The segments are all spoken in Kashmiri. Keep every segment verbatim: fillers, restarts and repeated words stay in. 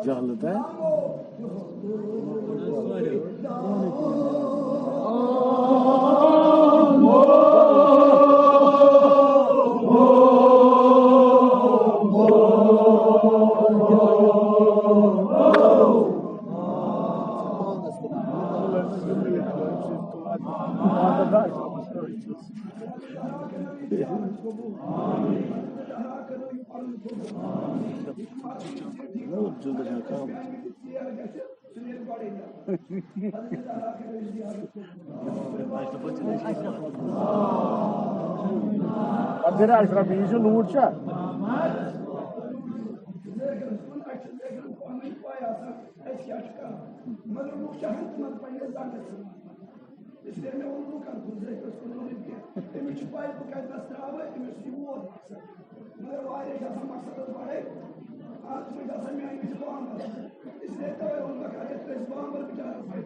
جہلت ہے۔ عبدالرحمان اشرف، یہِ چھُ لوٗٹھ چھا؟ مگر لوٗکھ چھِ ہر تِمن پننِس زنٛگس منٛز۔ اس لیے مےٚ ووٚن لوٗکن کُن، زِ أسۍ کُن ووٚن أمۍ کینٛہہ۔ أمِس چھِ پَے بہٕ کَتہِ نَس ترٛاوٕ، أمِس چھُ یہِ ووت مقصد۔ مگر واریاہ چھِ آسان مقصدس پَڑھے، اَتھ منٛز چھِ آسان میٛانہِ وِزِ بامبر۔ اس لیے تَوَے ووٚن مےٚ، اگر کٲنٛسہِ بامبر بِچارَس پَزِ،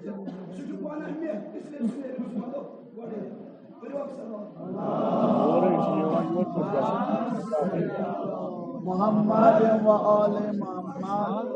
سُہ چھُ گۄناہ مےٚ، اس لیے سُہ نیرِ أمِس مطلب گۄڈَے۔ ؤلِو اَکثر وَلہٕ۔ اورَے چھِ یِوان یور کُن گژھُن۔ محمد و آل محمد۔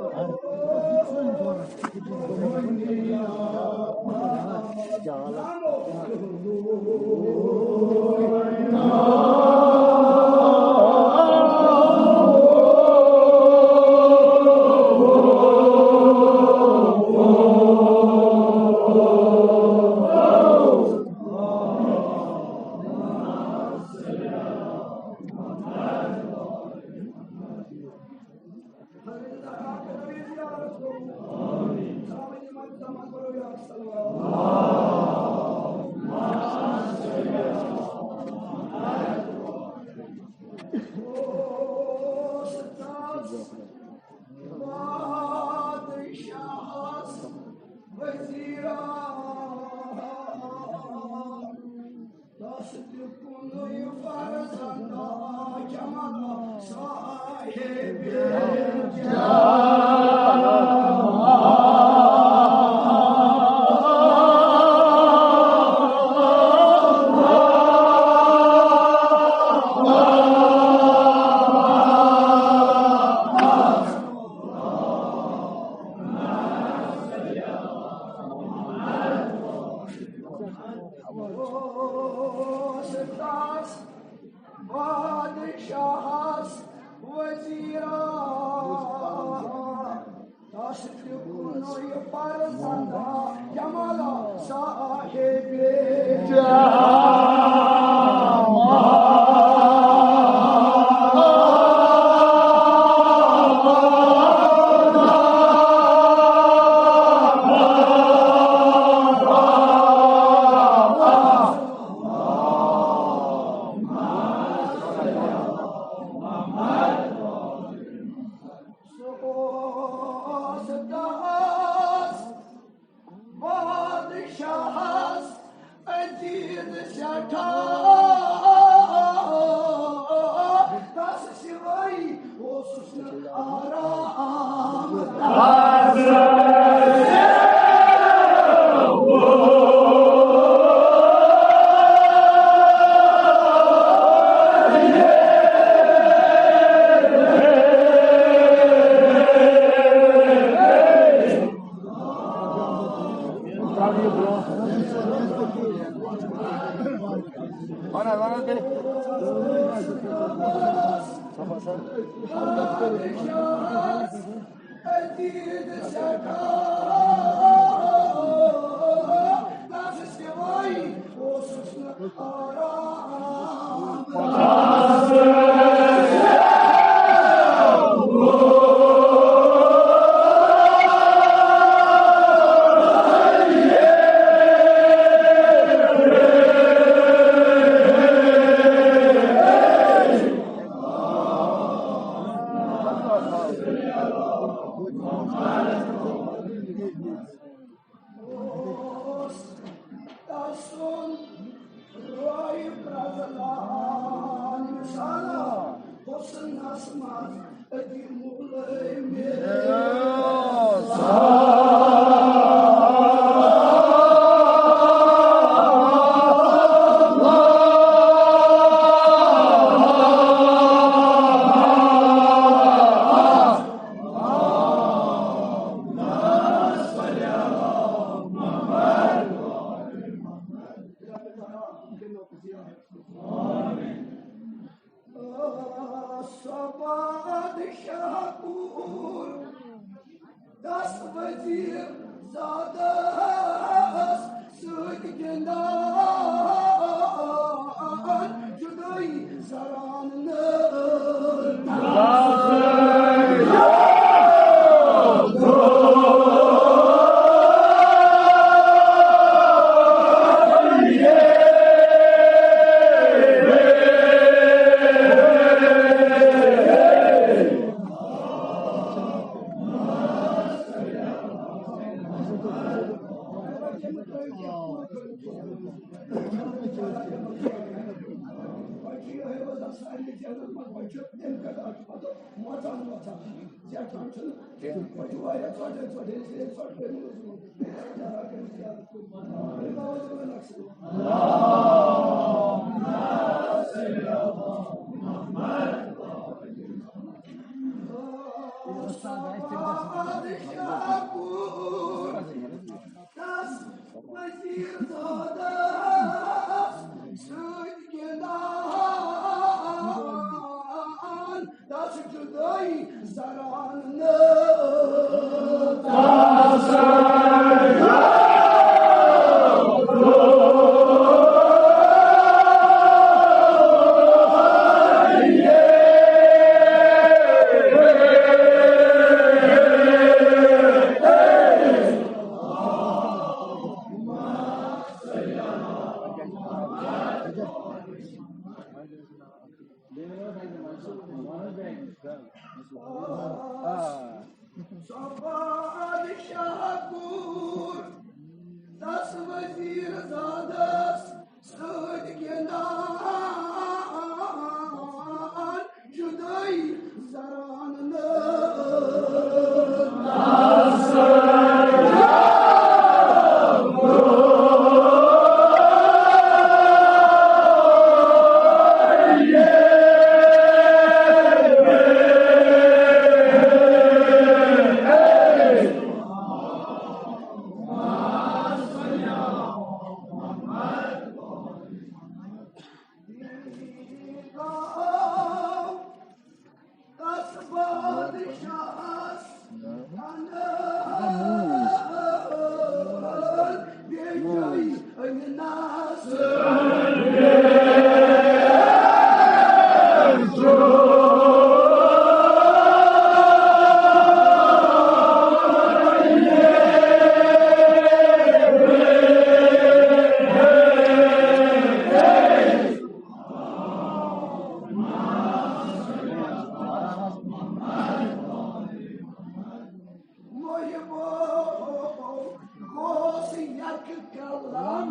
بادشاہس وزیرا، تس تہِ کُنُے فرزندا جمالا صاحب جمال۔ سُہ اوس تس بادشاہس عزیز سٮ۪ٹھاہ، تس سوے اوسُس نہٕ آرام۔ اوس تسُنٛد روے پرٛزلان مثالہ حسنس منٛز أتی مُلٲیمہِ۔ سۄ بادشاہ کوٗر دس وزیر زادس سۭتۍ گِنٛدان، جُدٲیی زران نہٕ۔ وزیر زادس سۭتۍ گِنٛدان، تس جُدٲیی زران نہٕ۔ سۄ بادشاہ کوٗر دس وزیر زادس سۭتۍ گِنٛدان، جُدٲیی زران نہٕ۔ محبو گوس یک کلام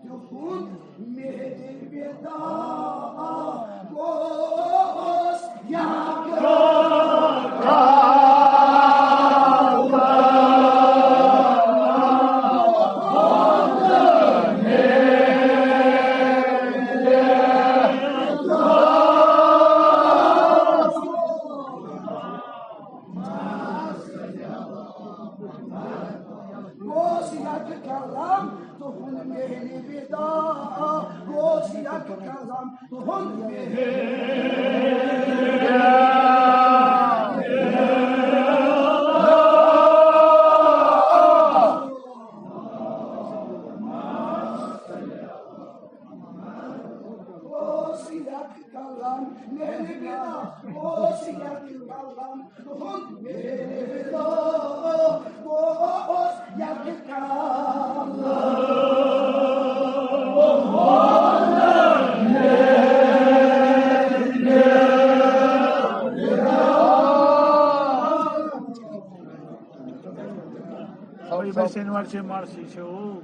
تہنٛد مہر ودا گوس یک گوس یک کلام تہنٛد مہر ودا گوس یک کلام تہنٛد مہر یونیورسٹی مرسی چھِ، او۔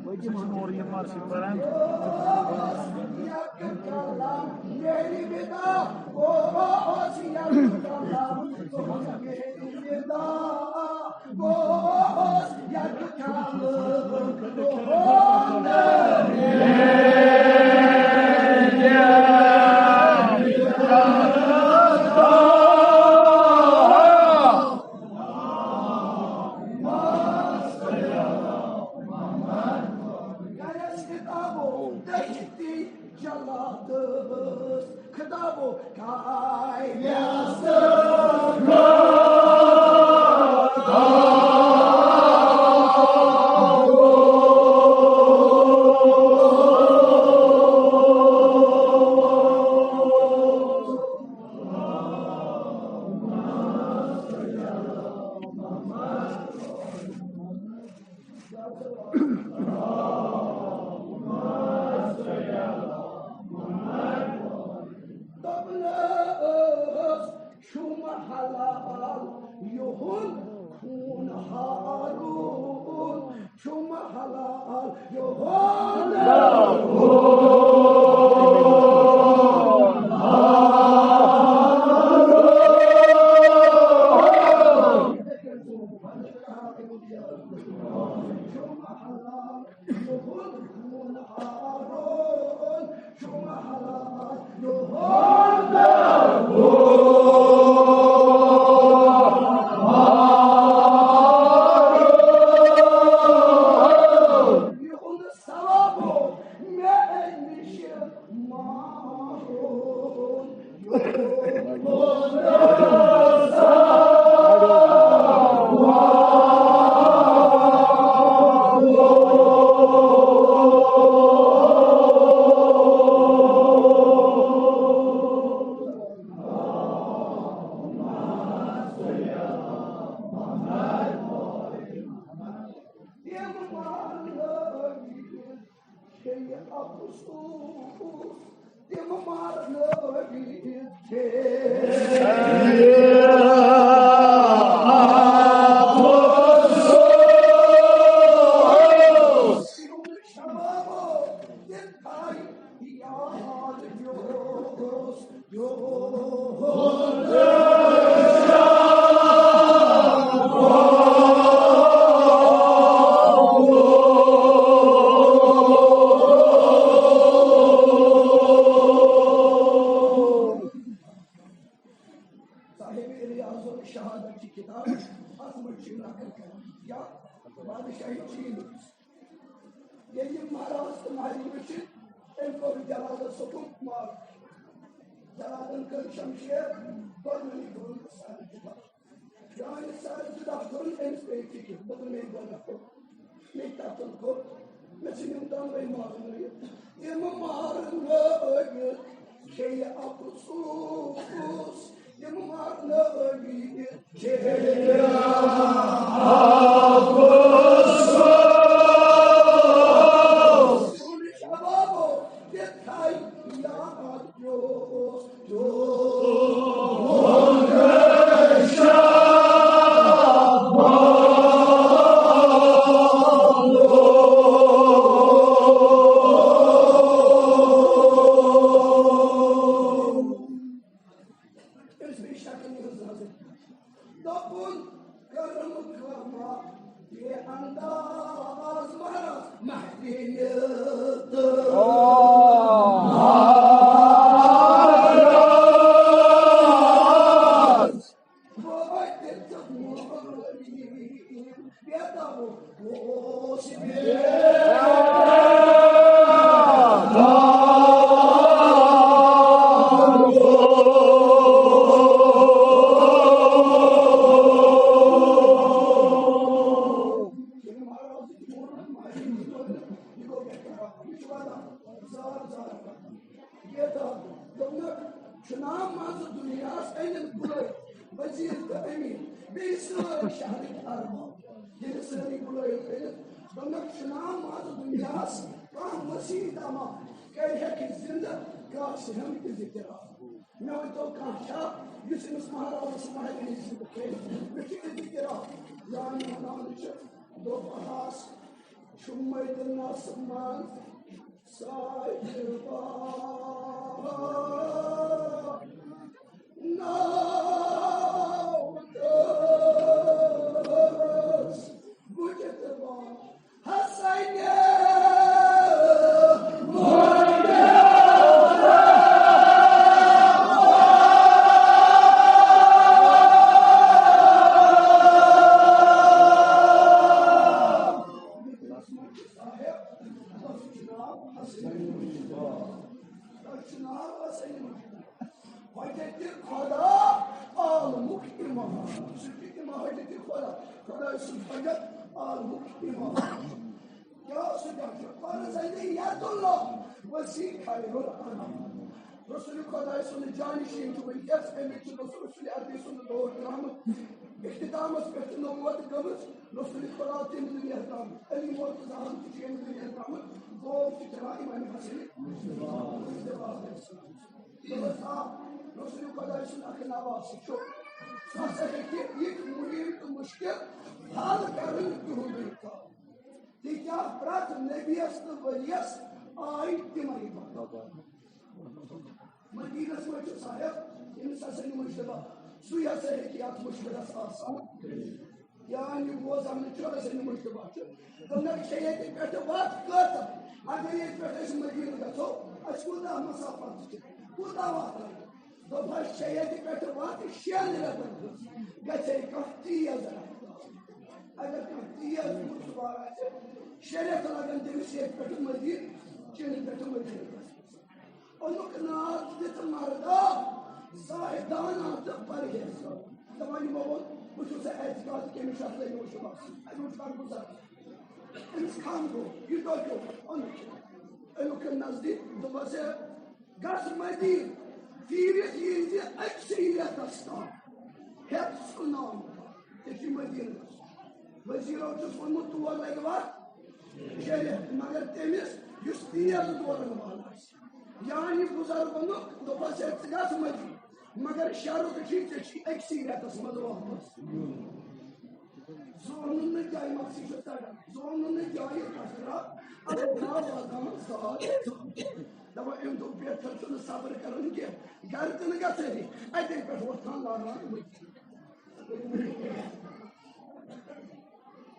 بہٕ چھُس اور یہِ مرسی پران۔ گرس خطابو دشتی جلاتس خطابو کاریاس۔ دپنس چھُم حلال یُہُنٛد خوٗن ہارُن، چھُم حلال یُہُنٛد۔ صاحب ریاض الشہادت کی کتاب، اتھ منٛز چھِ نقل کران یا بادشاہی چین۔ ییٚلہِ یِم مہراز تہٕ مہرِنۍ وٕچھِ، تٔمۍ کوٚر جلادس حُکُم، مار۔ جلادن کٔر شمشیر، دۄنوٕنی برونٛہہ سارِ جُدا۔ جانہِ سارِ جُدا کوٚرُن أمِس پیٚیہِ فِکر، دوٚپُن، مےٚ گۄڈٕ کوٚر، مےٚ قتل کوٚر، مےٚ ژھٕنِم دۄنوَے مارنٲوِتھ۔ تِم مارنٲوِتھ کھیٚیہِ افسوٗس، تِم مارنٲوِتھ أمِس بیٚیہِ شکل یِہٕنٛز نظر۔ دوٚپُن، کرم کما بے انداز مہراز مہرِنہِ تہٕ مہراز۔ بٲے تہِ تہٕ مٲلۍ۔ دوٚپنکھ، چھُنہ منٛزٕ دُنیاہَس أنِتھ بُلٲوِتھ وزیٖر تہٕ أمیٖر، بیٚیہِ سٲری شہرٕکۍ ارباب۔ ییٚلہِ سٲری بُلٲوِتھ أنِتھ، دوٚپنکھ، چھُنہ منٛزٕ دُنیاہَس کانٛہہ مسیح تامہ کرِ ہیٚکہِ زِندٕ کٲشرٮ۪ن تہِ ذِکر۔ مےٚ ؤنۍ تو کانٛہہ چھا یُس أمِس مہرازس مہرنہِ زِندٕ کٔرِتھ؟ مےٚ چھُ اِتہِ کِرا یعنی ونان چھِ دوٚپہَس چھُ مدینس منٛز صاحبہ ناو تہٕ بُجتبا حسنِ حضرت خدا عالمُک امام۔ سُہ چھُ امام حضرت خدا، خداے سُنٛد حضرت عالمُک امام۔ کیٛاہ سُہ کیٛاہ چھُ؟ فرض علی ید اللہ وسی خیر الانام۔ رسول خداے سُنٛد جانشین چھُ وٕنکیٚس، اَمِچ چھُ رسول عربی سُنٛد دور درٛامُت۔ اختتامس پٮ۪ٹھ چھِ نبوت گٔمٕژ، رسول خدا تہِ ییٚمہِ دُنیا درٛامُت، علی مرتضیٰ ہن تہِ چھُ ییٚمہِ دُنیا درٛامُت، دور چھُ چلان امام حسن۔ دوٚپمَس، آ، رسول خداے سُنٛد اکھ نواسہٕ چھُ، سُہ ہسا ہیٚکہِ یِتھۍ مُہِم تہٕ مُشکِل حل کرٕنۍ تُہُنٛدُے کار۔ تِکیٛاہ پرٛٮ۪تھ نبیَس تہٕ ؤلیَس آے تِمَے وقت۔ مدیٖنَس منٛز چھُ صاحب، ییٚمِس ہسا یہِ مُشتبہ، سُے ہسا ہیٚکہِ اَتھ مُشکِلَس آسان۔ یعنی بوزان چھُ ہسا یہِ مُشتبہ چھُ۔ دوٚپنَکھ، چھےٚ ییٚتہِ پٮ۪ٹھٕ وَتھ کۭژاہ؟ اگر ییٚتہِ پٮ۪ٹھ أسۍ مدیٖنہٕ گژھو، اَسہِ کوٗتاہ مسافت چھُ؟ کوٗتاہ وَتھ لَگہِ؟ دوٚپہَس، چھےٚ ییٚتہِ پٮ۪ٹھٕ وَتھ شٮ۪ن رٮ۪تَن ہٕنٛز۔ گژھِ ہے کانٛہہ تیز رفتار۔ اگر کانٛہہ تیز گُرۍ سوار آسہِ، شےٚ رٮ۪تھ لَگَن تٔمِس ییٚتہِ پٮ۪ٹھٕ مدیٖنہٕ، چِنہٕ پٮ۪ٹھٕ مدیٖنہٕ گژھنَس۔ اَمیُک ناو دِتھ مردہ، زاہدانہ تہٕ پرہیزگار۔ دَپان یِمو ووٚن، وٕچھِو سا اعتقاد کٔمِس چھُ آسان، یہِ وٕچھِو بس۔ اَتہِ وٕچھ کانٛہہ گُزار۔ أمِس خانٛدرو، یہِ ٹوٹیو، اوٚنُکھ۔ أمیُک نزدیٖک دوٚپمَس، ہے، گژھ مدیٖنہٕ، پھیٖرِتھ یی زِ أکسٕے رٮ۪تَس تام۔ ہیٚتھ سُہ نام، ژےٚ چھُے مدیٖنہٕ گژھُن۔ وزیٖرو چھُس ووٚنمُت، تور لَگہِ وَتھ شےٚ رٮ۪تھ، مگر تٔمِس یُس تیز دورَن وول آسہِ۔ یعنی بُزرگَن دوٚپُن، دوٚپُس، ہے، ژٕ گژھ مدیٖنہٕ، مگر شرط چھُے، ژےٚ چھُے أکسٕے رٮ۪تَس منٛز واپَس۔ زونُن نہٕ جایہِ، مَکسٕے چھُ تَگان۔ زونُن نہٕ جایہِ تَتھ درٛاو، اَتھ درٛاو واتان ساڑ ژور۔ دَپان، أمۍ دوٚپ، پٮ۪ٹھ چھُنہٕ صبر کَرُن کینٛہہ، گَرٕ تہِ نہٕ گژھٲنی، اَتے پٮ۪ٹھ وۄتھان لاران مٔتھۍ۔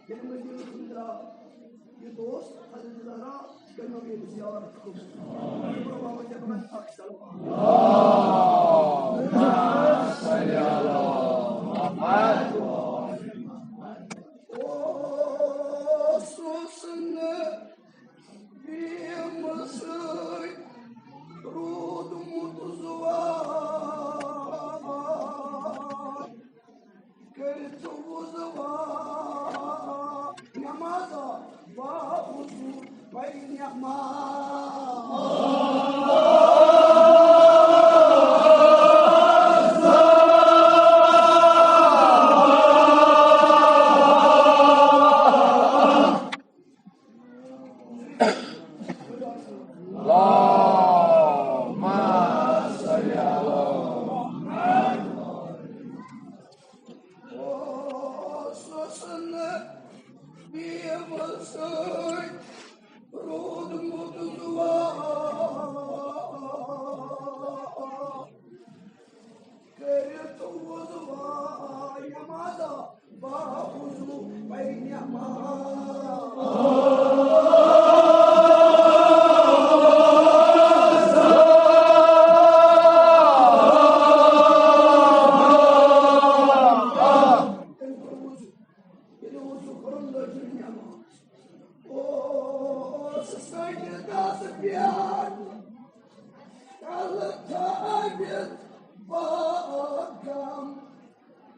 ییٚلہِ مٔدیٖنَس منٛز درٛاو، یہِ دوست حضرت زہرا کٔرنو ییٚمہِ زیارت قبول۔ بابا جبرائیل اکھ سلام۔ اللهم صل على محمد۔ اوسُس نہٕ بیمہٕ سۭتۍ روٗدمُت زُوان۔ کٔرِتھ وُضوٗ نمازا باوضوٗ پرِ نماز۔ اللهم صل على محمد۔ اوسُس نہٕ بیمہٕ سۭتۍ روٗدمُت زُوان۔ کٔرِتھ وُضوٗ نمازا باوضوٗ پرِ نماز۔ ییٚلہِ وُضوٗ کوٚرُن، لٔج نماز۔ اوس سجدس پٮ۪ٹھ کلہٕ تھٲوِتھ پاکم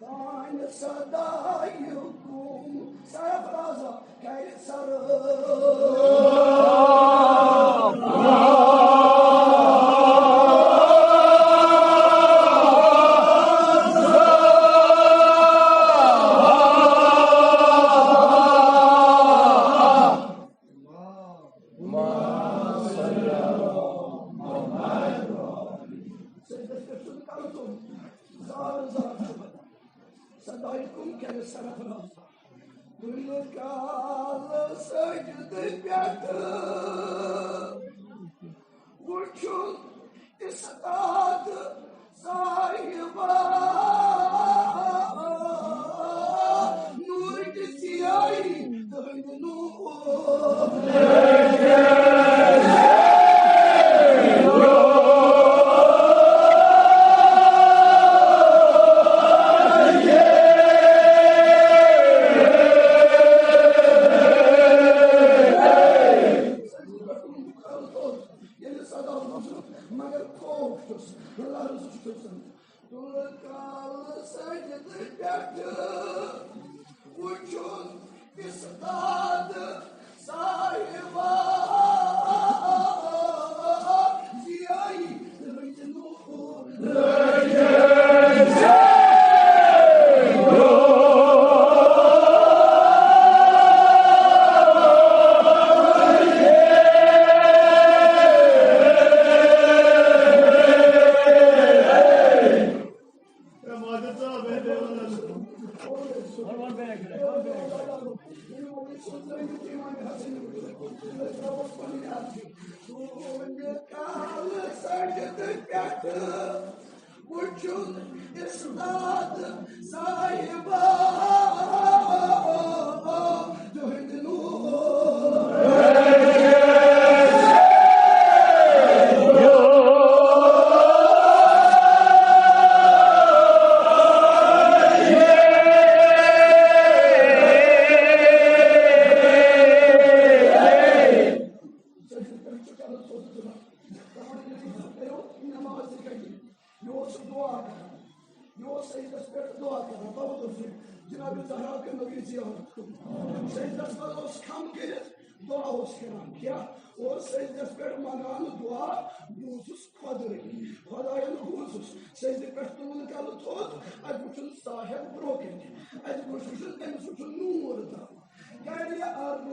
تانۍ صدایہِ گوٚم سرفرازا کرِ سر۔ سجدٕ پٮ۪ٹھ وٕچھُن استاد صاحبہ، نوٗرٕچ سیاہی تُہٕنٛدِ نوٗر۔ ییٚلہِ صدا بوٗزُکھ، مگر خوف چھُس، لرزٕ چھُس۔ تُلہٕ کالہٕ سجدٕ پٮ۪ٹھٕ وٕچھُن استاد صاحبہ، زیاہی تُہٕنٛدِ نوٗر۔ کالہٕ سجدٕ پٮ۪ٹھٕ وٕچھُن استاد صاحبہ، تُہٕنٛدِ نوٗر۔ نماز کٔرِتھ۔ یہِ اوس دُعا کران۔ یہِ اوس سجدس پٮ۪ٹھ دُعا کران۔ تَوَے دوٚپ مےٚ، جناب زہرا کٔر مےٚ یہِ زیارت۔ سجدس منٛز اوس کھم کٔرِتھ دُعا اوس کران۔ کیٛاہ اوس سجدس پٮ۪ٹھ منٛگان دُعا؟ بوٗزُس خۄدٲے۔ خۄدایَن بوٗزُس۔ سجدٕ پٮ۪ٹھ تُلُن کَلہٕ تھوٚد، اَتہِ وٕچھُن صاحب برٛونٛہہ کَنہِ۔ اَتہِ وٕچھ، وٕچھُن تٔمِس وٕچھُن نوٗر تَتھ۔ کرِ عرض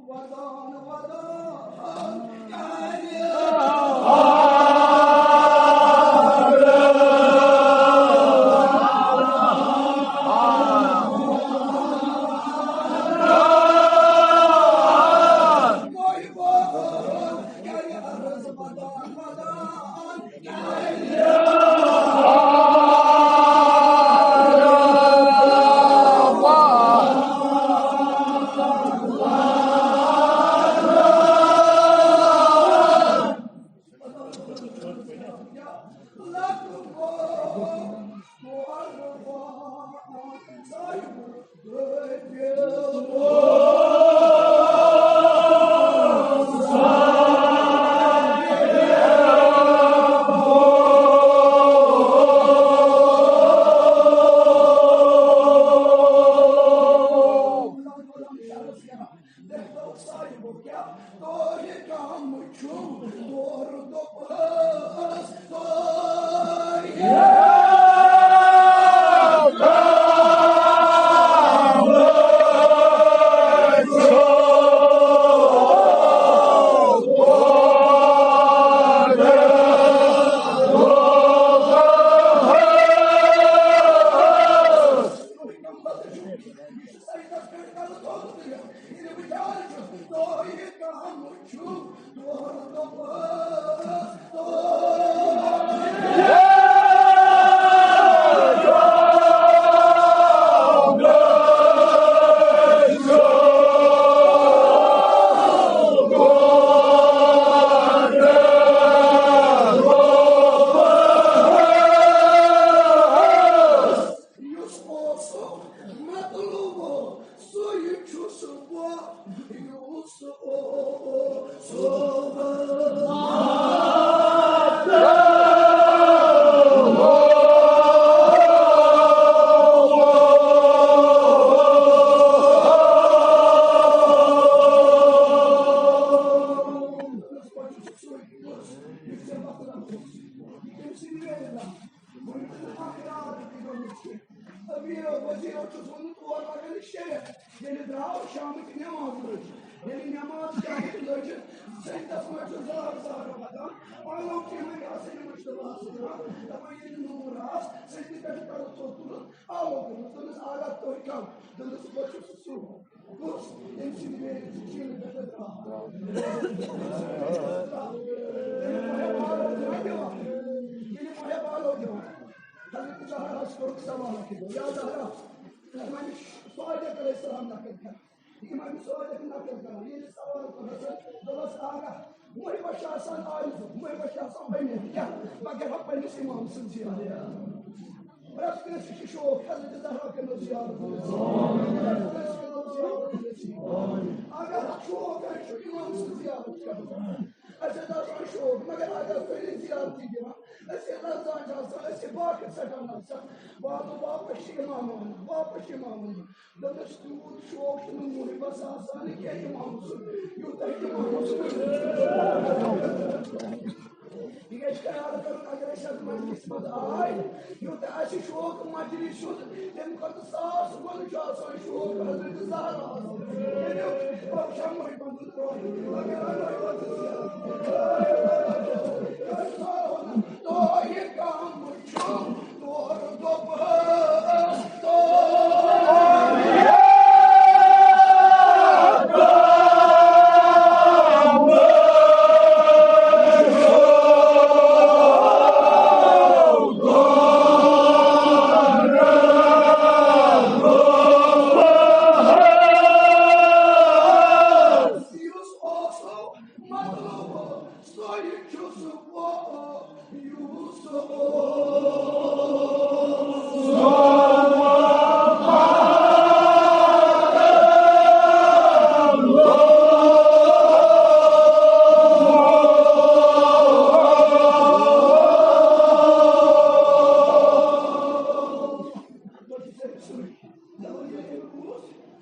ودان ودان، کرِ یُس اوسُکھ مطلوب، سُے چھُس بہٕ، یُس اوسُکھ۔ امیر وزیرو چھُس ووٚنمُت، اور لگن شیٚیَن۔ ییٚلہِ درٛاو شامٕچ نٮ۪ماز لٔج، ییٚلہِ نٮ۪ماز شامٕچ لٔج، سجدس منٛز چھُ زار زار وَدان، پانو کینٛہہ ہسا یِمن چھُ دپان، دپان، ییٚلہِ نوٗر آس، سجدٕ پٮ۪ٹھ کَرو تھوٚد تُلُن، آلو کوٚرمُت۔ دوٚپنَس، اَگر تُہۍ کَم، دوٚپنَس، بہٕ چھُس سُہ، کُس؟ أمۍ سٕنٛدِ بیٚیہِ ییٚلہِ مہربانو دِوان، حضرت زہراہس کوٚرُکھ سوال اَکہِ دۄہ، یا زہرا، امام صادق علیہ السلام نقل کران، امام صادق نقل کران، ییٚلہِ سوال کوٚر حضرت، دوٚپُس، آگاہ، محبت چھُ آسان آرزو، محبت چھُ آسان اُمید، کیٛاہ؟ مگر ہا پننِس امام سٕنٛز زیارت۔ پرٛٮ۪تھ کٲنٛسہِ چھُ شوق حضرت زہرا کٔرِو زیارت۔ پرٛٮ۪تھ کٲنٛسہِ کٔرِو زیارت۔ اگر شوق آسہِ، چھُ اِمام سٕنٛز زیارت کَرُن۔ اَسہِ چھِ آسان شوق، مگر اگر تُہۍ نہٕ زیارتٕے دِوان، أسۍ چھِ لَرزان چھِ آسان، أسۍ چھِ باقٕے ژَٹان آسان۔ واتو واپس چھِ اِمام وَنان، واپس چھِ اِمام وَنان۔ دوٚپمَس، تیوٗت شوق چھُنہٕ محبس آسان کینٛہہ اِمام سُنٛد، یوٗتاہ اِمام سُنٛد۔ یہِ گژھِ خیال کرُن، اگر أسۍ اَتھ مجلسہِ منٛز آے، یوٗتاہ اَسہِ شوق مجلس ہُنٛد، تَمہِ کھۄتہٕ ساس گُنہٕ چھُ آسان شوق حضرت زہراہَس۔ ییٚمیُک پَتہٕ چھا محبت ہُنٛد روح؟ اگر محبت ہٕنٛز زیارت۔ تۄہہِ کم چھُ تور دوٚپہٕ۔ یُس اوسُو مطلوب، سُے چھُس بہٕ، یُس اوس۔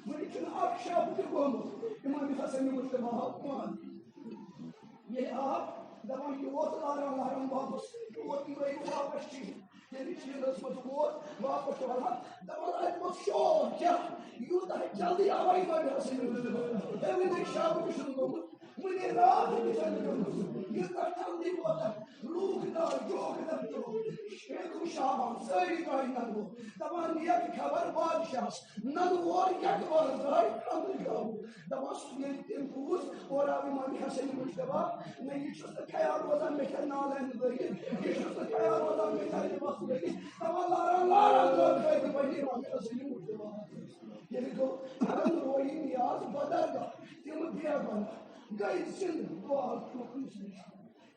وۄنۍ چھُنہٕ اکھ شب تہِ گوٚمُت، امام حسن مجتبیٰ ہا پانہٕ۔ ییٚلہِ آو، دَپان، یہِ ووت لاران لاران واپس، یہِ ووت یہِ وَنہِ واپس چیٖز۔ ییٚلہِ چیٖز ٲسمٕژ ووت، واپس چھُ وَنان، دَپان، اَتہِ ووت شور، کیٛاہ؟ یوٗتاہ جلدی آو امام حسن مجتبیٰ۔ ہے، وٕنہِ شب تہِ چھُنہٕ گوٚمُت، وٕنہِ راتھ تہِ چھَنہٕ گٔمٕژ۔ یوٗتاہ جلدی ووت اَتہِ۔ لوٗکھ درٛاے، جوک درٛاے، شیخ و شعبان، سٲری درٛاے ننہٕ وول۔ دَپان، نیک خبر بادشاہس، ننہٕ وول یَتہٕ وَلہٕ درٛاے اَمریٖکہ۔ دَپان، سُہ ییٚلہِ تٔمۍ بوٗز، اورٕ آو امام حسن مجتبیٰ، نہ، یہِ چھُس نہٕ خیال روزان، مےٚ چھےٚ نالَن لٲگِتھ، یہِ چھُس نہٕ خیال روزان، مےٚ چھےٚ لِباس لٲگِتھ۔ دَپان، لاران، لاران، لاران، لاران، وۄنۍ امام حسن مجتبیٰ۔ ییٚلہِ گوٚو، اَنُن رویی نیاز بدرگاہ، تِم بیگانہ گٔے زِندٕ، بال ٹوٹھ نِش نِش۔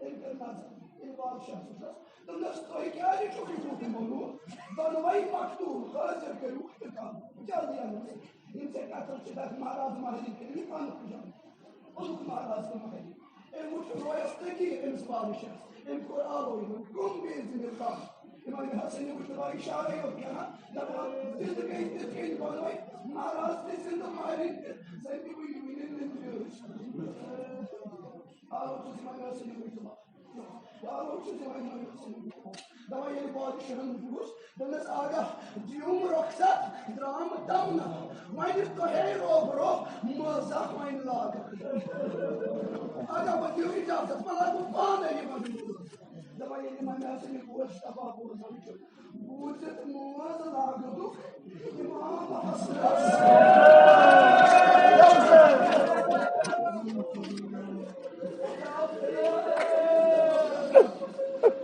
أمۍ کٔر نظر، ییٚلہِ بادشاہ سٕنٛدس، دوٚپنس، "تۄہہِ کیٛازِ چھُو یہِ ٹوٹھ مولوٗد؟ دۄنوَے مقتوٗل، حٲضِر کٔرِو تہٕ کَرُن، جلدی اَنُن۔ یِم ژےٚ قتل چھِ، تَتھ مہراز مہرِنۍ کٔرِو یہِ پانہٕ پُجان۔ اوٚنُکھ مہراز تہٕ مہرِنۍ۔" أمۍ وُچھ رویس تٔتی أمِس بادشاہس، أمۍ کوٚر آلو یِمن، "قم بإذن الله۔" امام حسن مجتبیٰ اشارے یوت کران، دپان، زندگی تِتھ کٔنۍ بنوے، مہراز تہِ زندٕ، مہرِنۍ تہِ، زن تہِ وٕنہِ وٕنہِ نندرِ ٲسۍ۔ آو چھُس امام حسن مجتبیٰ، آو چھُس امام حسن مجتبیٰ۔ دپان، ییٚلہِ بادشاہن بوٗز، دوٚپنس، آگاہ، دیُم رۄخصت، درام دمنہٕ، وۄنۍ تۄہے روب روب، مٲنزہ وۄنۍ لاگہٕ۔ آگاہ، وۄنۍ دِیِو اجازت، وۄنۍ لاگہٕ بہٕ پانے یِمن۔ دپان، ییٚلہِ وۄنۍ مےٚ ہسا یہِ گوش تباہ بوزان چھُ، بوٗزِتھ موز لاگہٕ بہٕ امام حسنس۔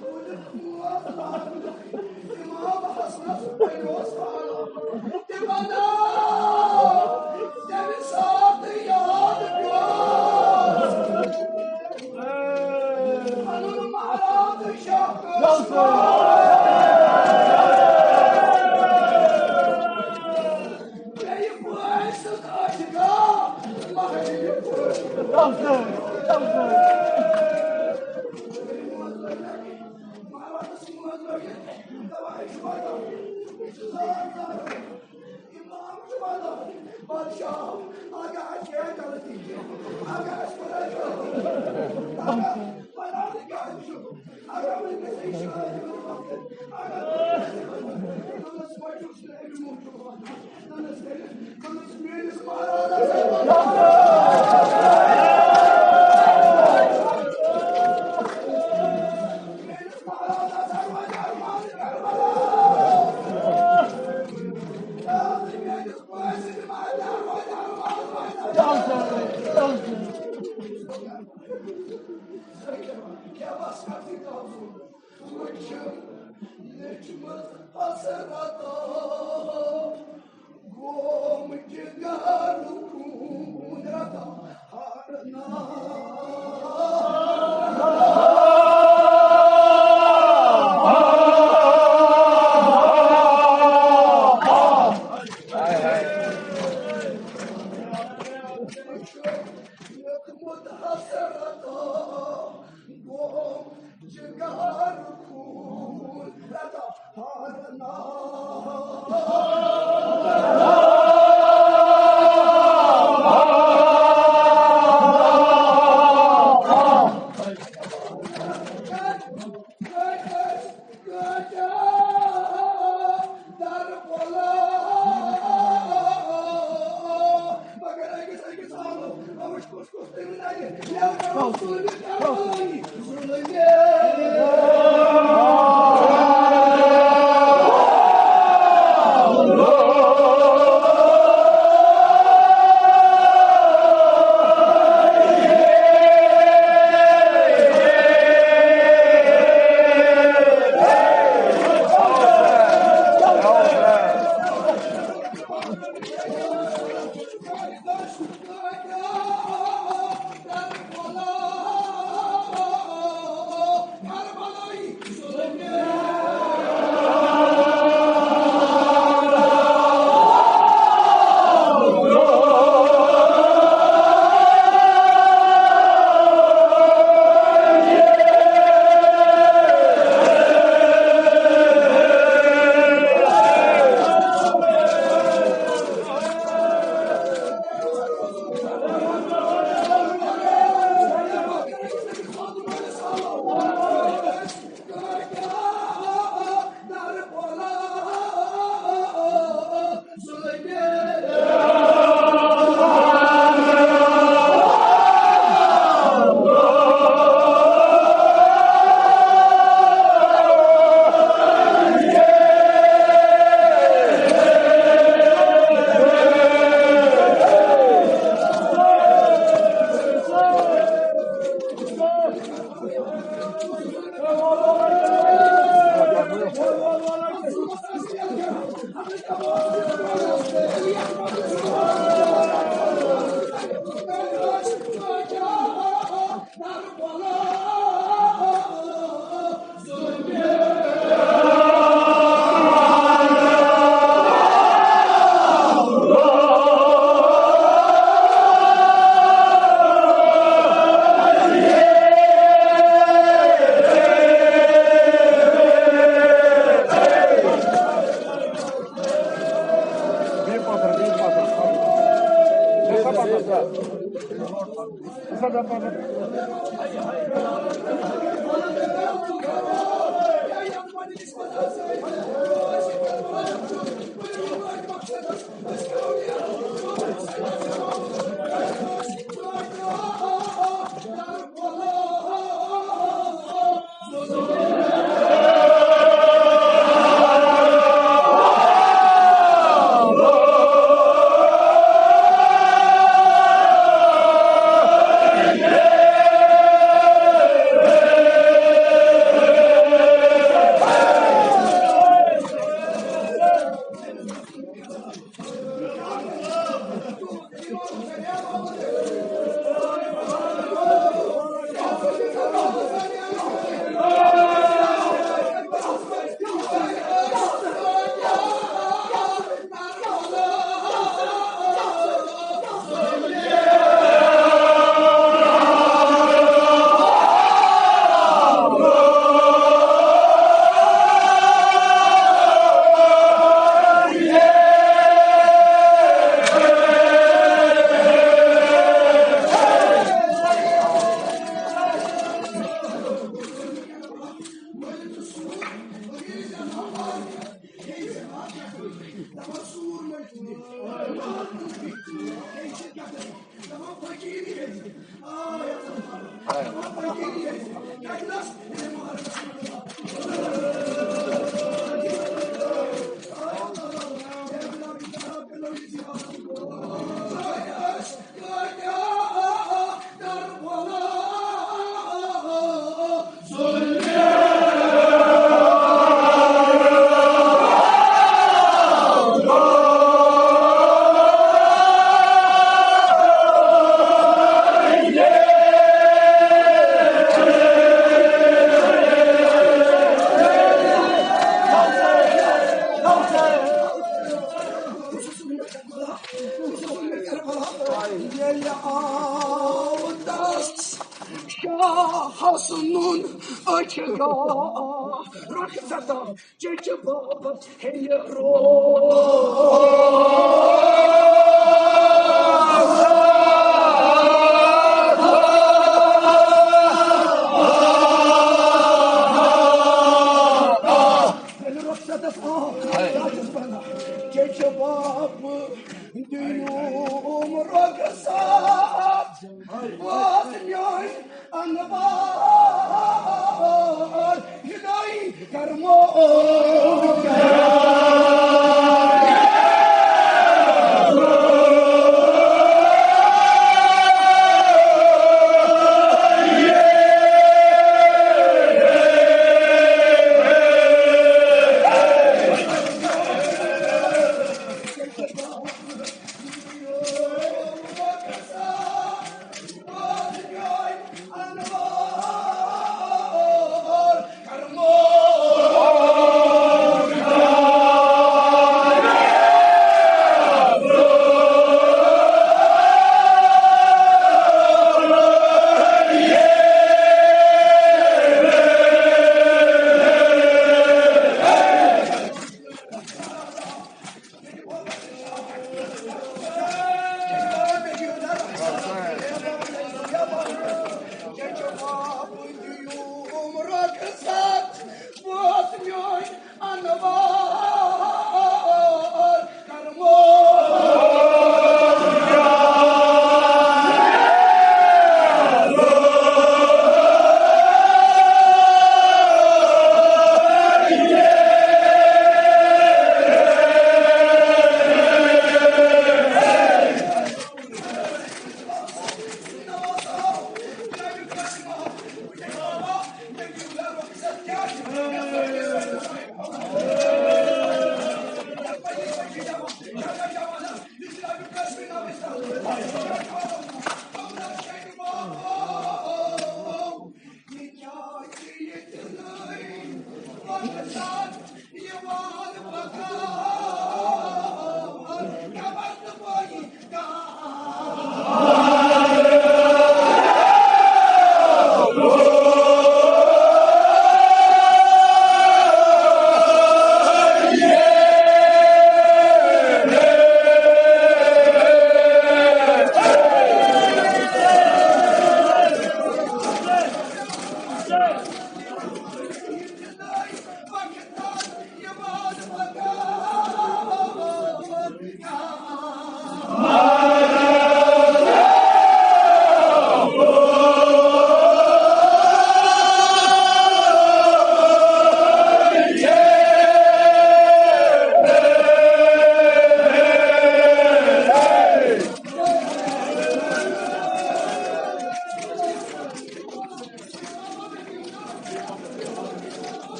بوٗزِتھ موز لاگہٕ بہٕ امام حسنس، وۄنۍ اوس حالات تہِ بناو، تمہِ ساتہٕ یاد پیوٚو۔ پنُن مہراز شاہ قاسم۔ بیٚیہِ بٲے سٕنٛز عاشقہ، مہرِنۍ پٲٹھۍ۔ مہرازس منٛز لٲگِتھ دواے چھُ واتان۔ امام چھُ وَنان، بادشاہ، اگر اَسہِ کینٛہہ غلطی چھِ، اگر اَسہِ خۄداے چھُ، اگر خۄداے تہِ کیٛازِ چھُ، اگر وۄنۍ گژھِ اِشارٕ دِنہٕ وقتہٕ، اگر وۄنۍ گژھِ وۄنۍ، دوٚپنَس، وۄنۍ چھُس نہٕ اَمہِ موٗجوٗب وَنان۔ دوٚپنَس، کٔرِتھ، دوٚپنَس، میٛٲنِس مہرازَس، میٛٲنِس مہرازَس، وۄنۍ اَرمان کربلا۔ میٛٲنِس Thank you. کیٛاہ بس کرتی کاوزُن؟ وٕچھُن لیٚچھمٕژ حسرتو، گوم جگرُک خوٗن رٹان ہارناو۔ لیوٚکھمُت حسرتو گوم جگر خوٗن رٹان ہارناو۔ ییٚلہِ آو تس شاہس نُن أچھ گاہ، رۄخ ژٹان چچہِ بابس ہیٚیہِ روز۔ ییٚلہِ رۄخ ژٹس آو، کیٛاہ چھُس ونان؟ چچہِ بابہٕ دیوم رۄخصت، واز میٲنۍ انوار، ہدایت کرمو۔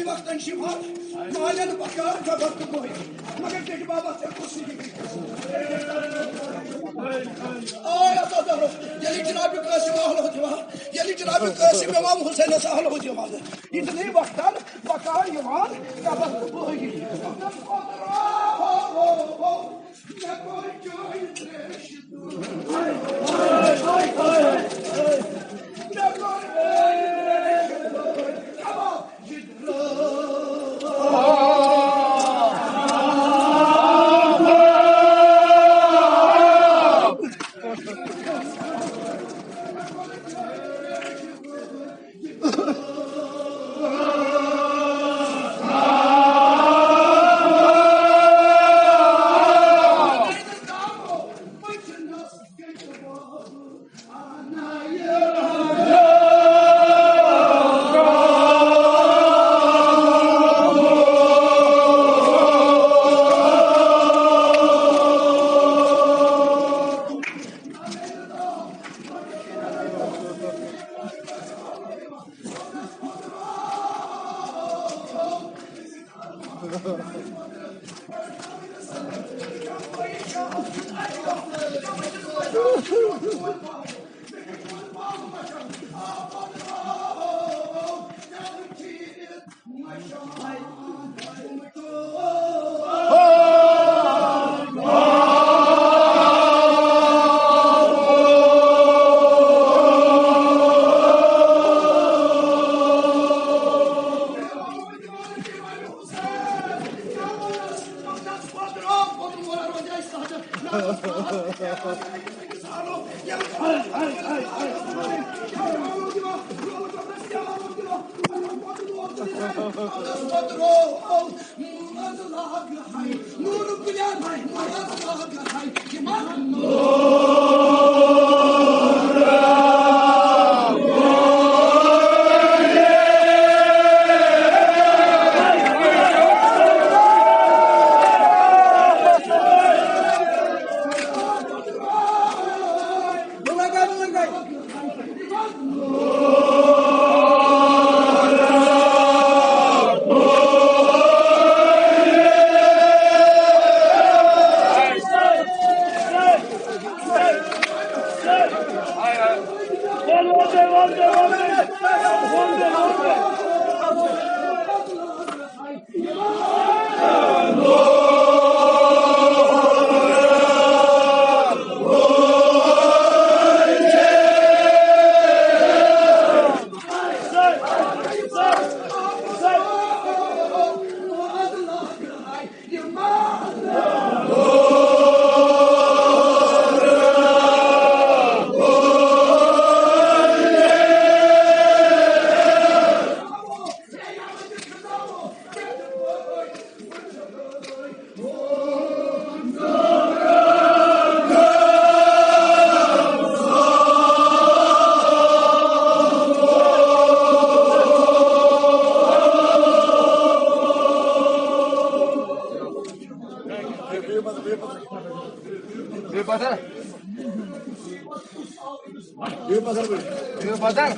وقتن شفا، مالن بکار جبر تہٕ بٲگی، مگر ٹیٚٹھۍ بابا ژےٚ کُس یہِ؟ آے اَتھ اَتھ اَتھ، ییٚلہِ جناب قاسم اہلو دِوان، ییٚلہِ جناب قاسم امام حسینس اہلو دِوان، یہِ چھُنہٕ وقتن بکار یِوان جبر تہٕ بٲگی۔ بیٚیہِ پَتھر۔ بیٚیہِ پَتھر۔ بیٚیہِ پَتھر۔ بیٚیہِ پَتھر۔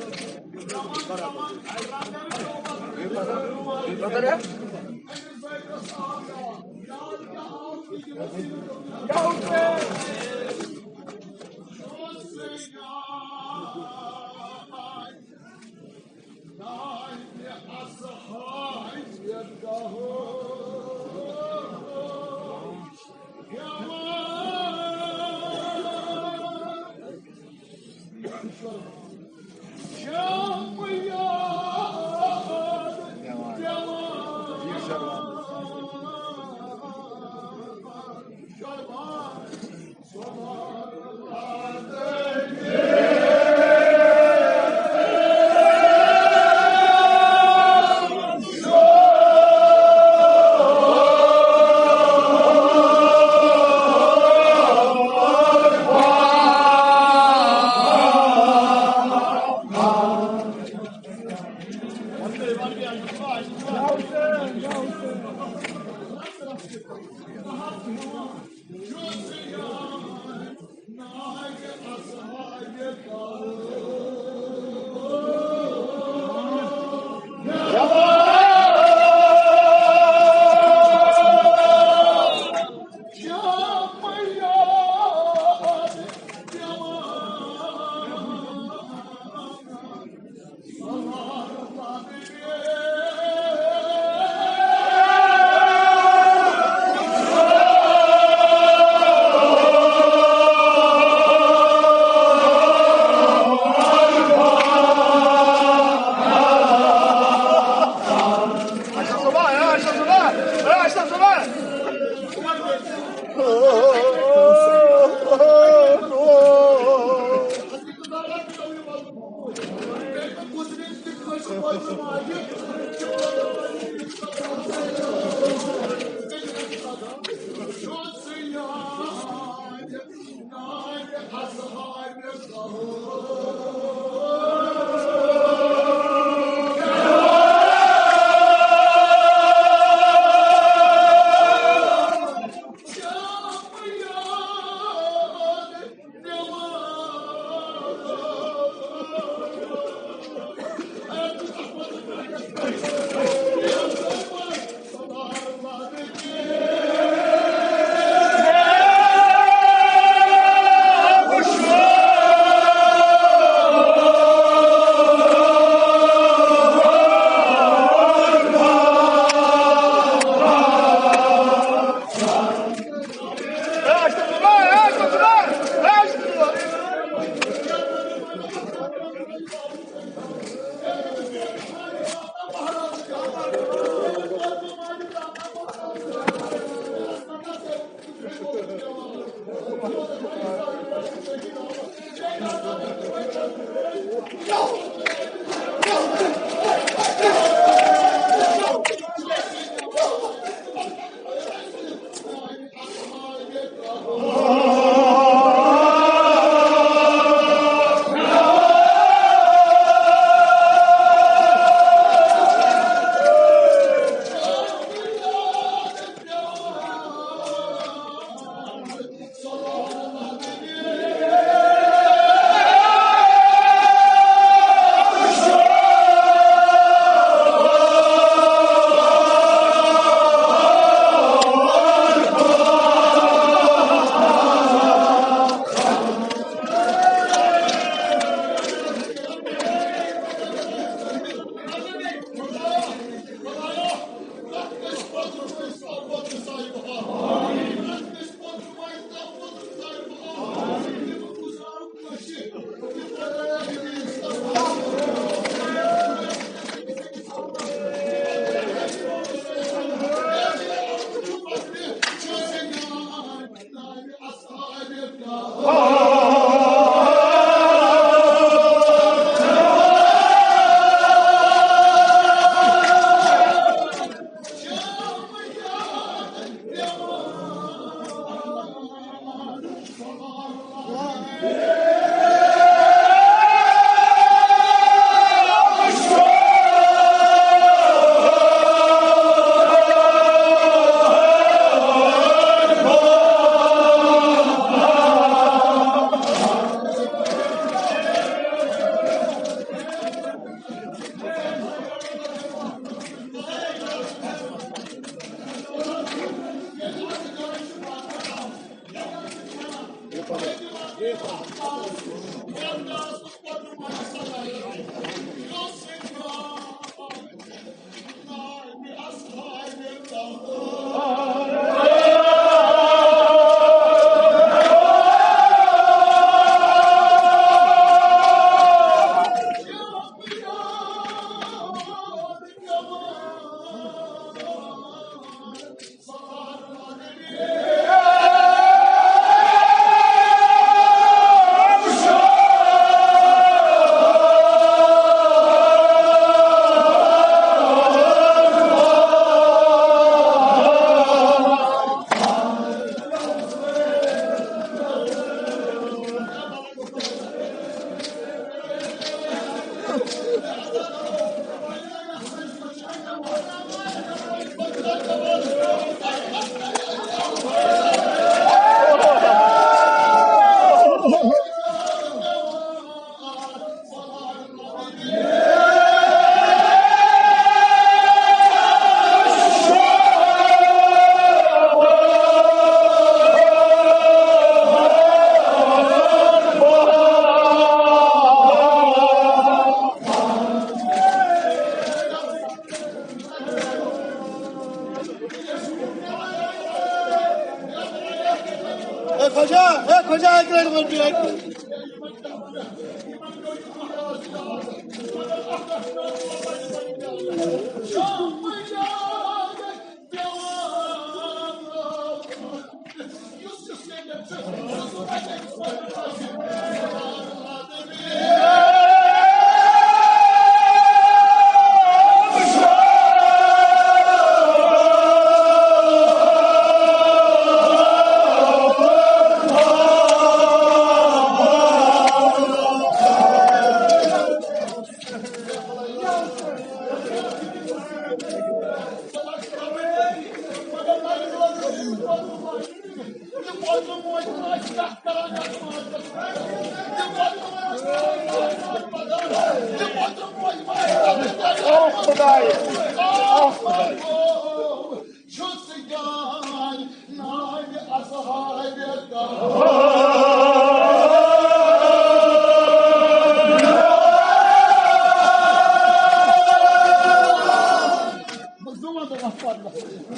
اے خۄجا، اے خۄجا، اَکہِ لَٹہِ وَن تُہۍ، اَکہِ لَٹہِ۔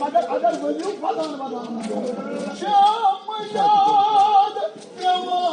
مگر اگر ؤنِو فلان ولان، شام یاد پٮ۪وان۔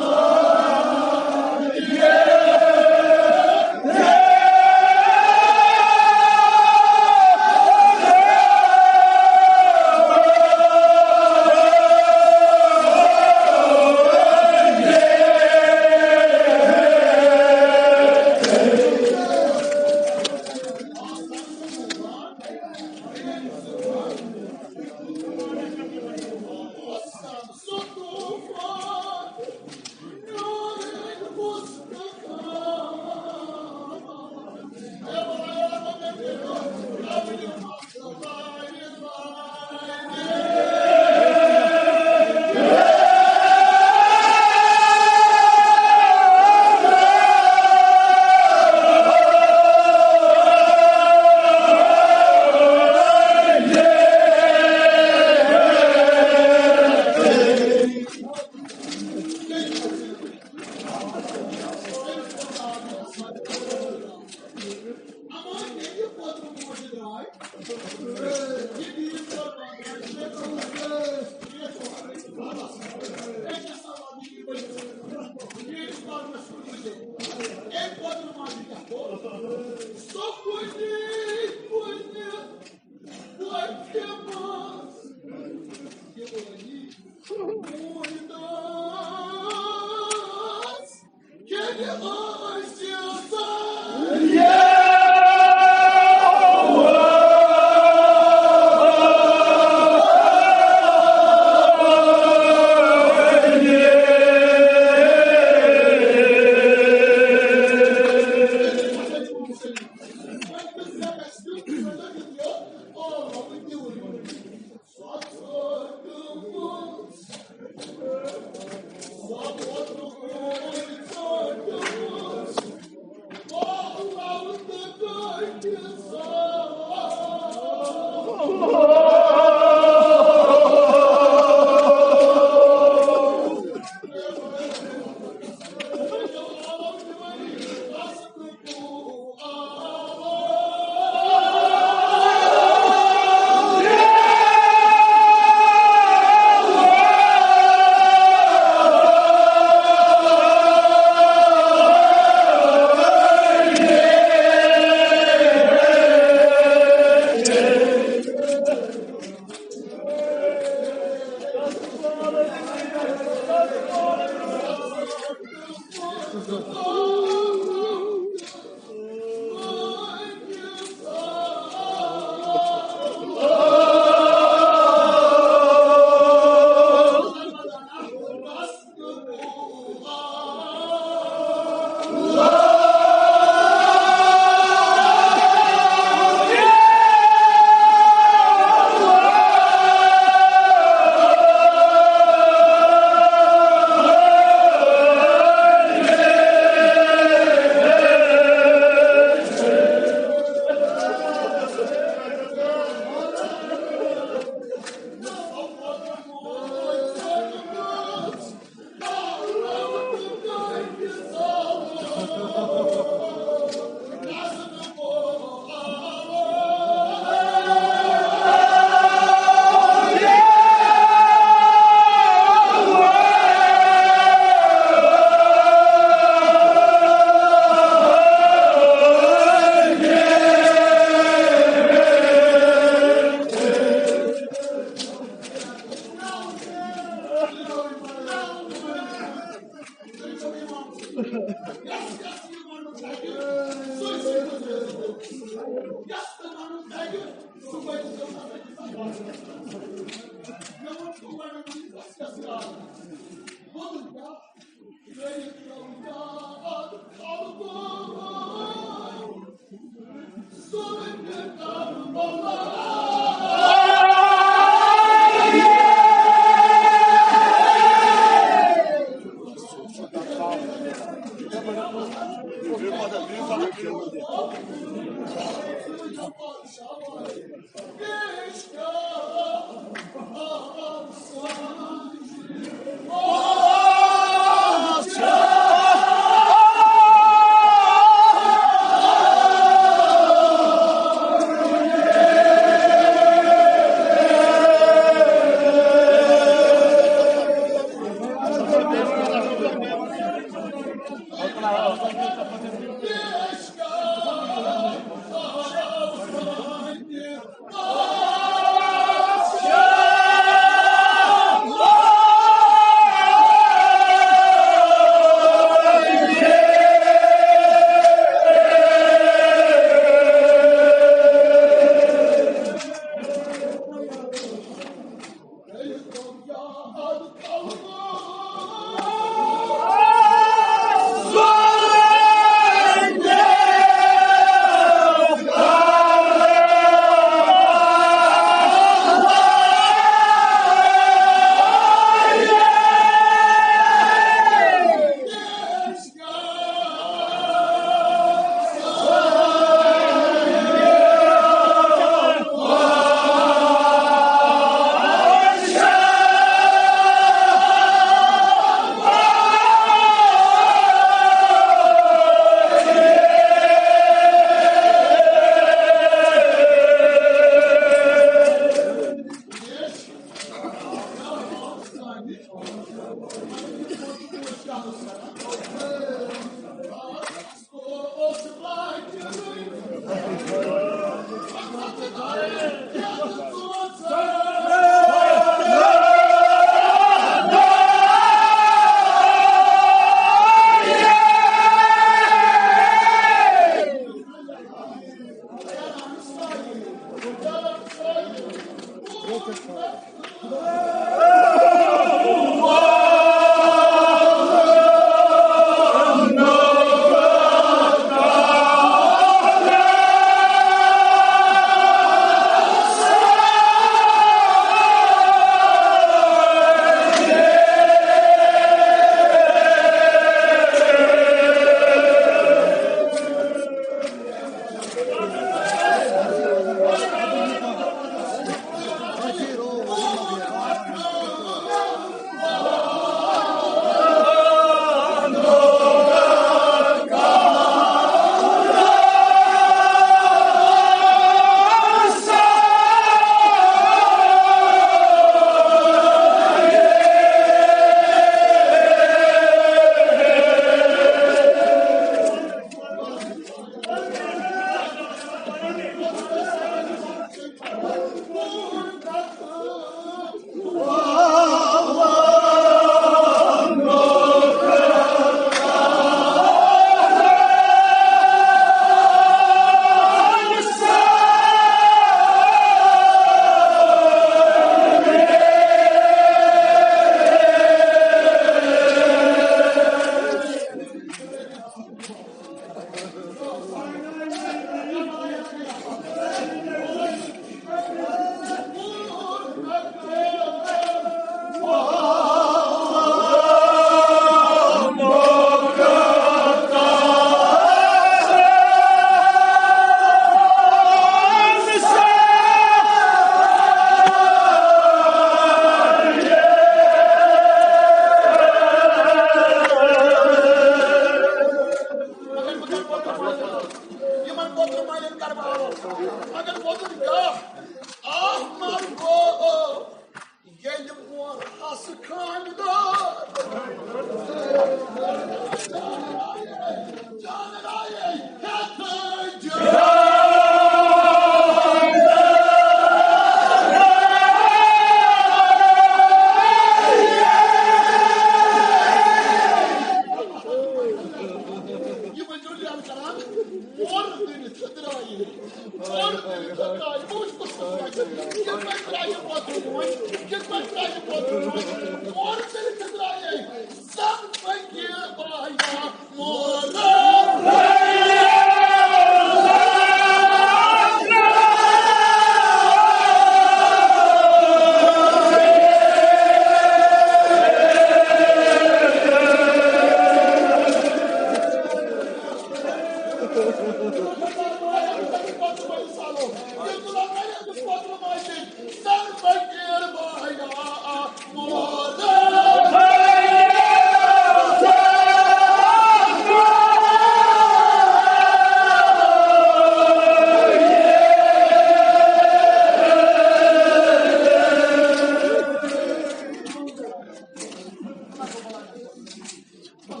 مگر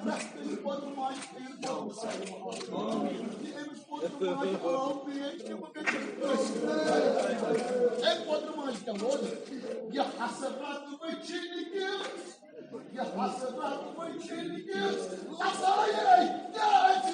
پرٛٮ۪تھ کُنہِ پوتُر ماجہِ تھٲیِو پوتُر سایہِ۔ یہِ أمِس پوتُر ماجہِ آو پیش، تِم گٔژھِن أسۍ۔ أمۍ پوتُر ماجہِ کیٛاہ ووٚن؟ یہِ حسرت وٕچھِنۍ کِژھ، یہِ حسرت وٕچھِنۍ کِژھ لَسایے کیٛازِ؟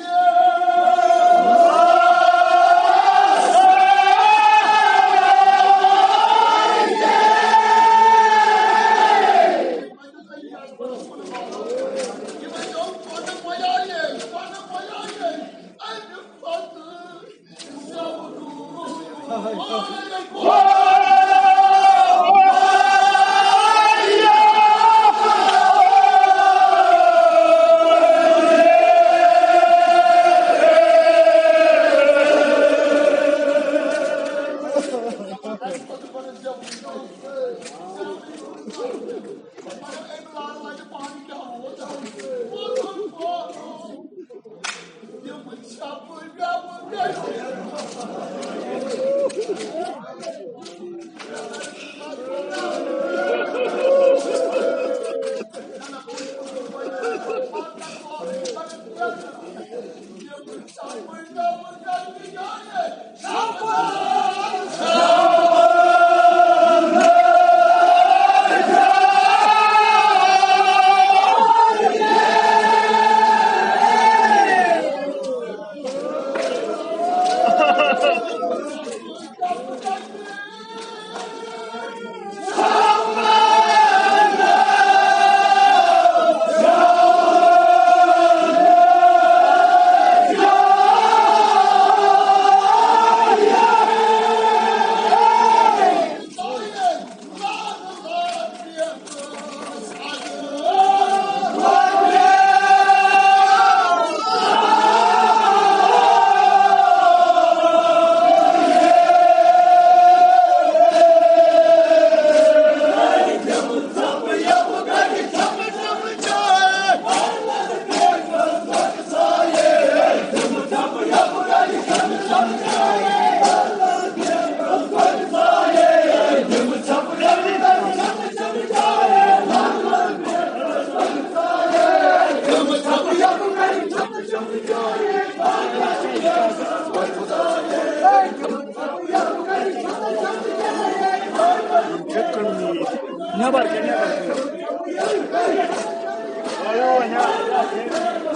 نٮ۪بر کٔرۍ، نٮ۪بر کٔرۍ۔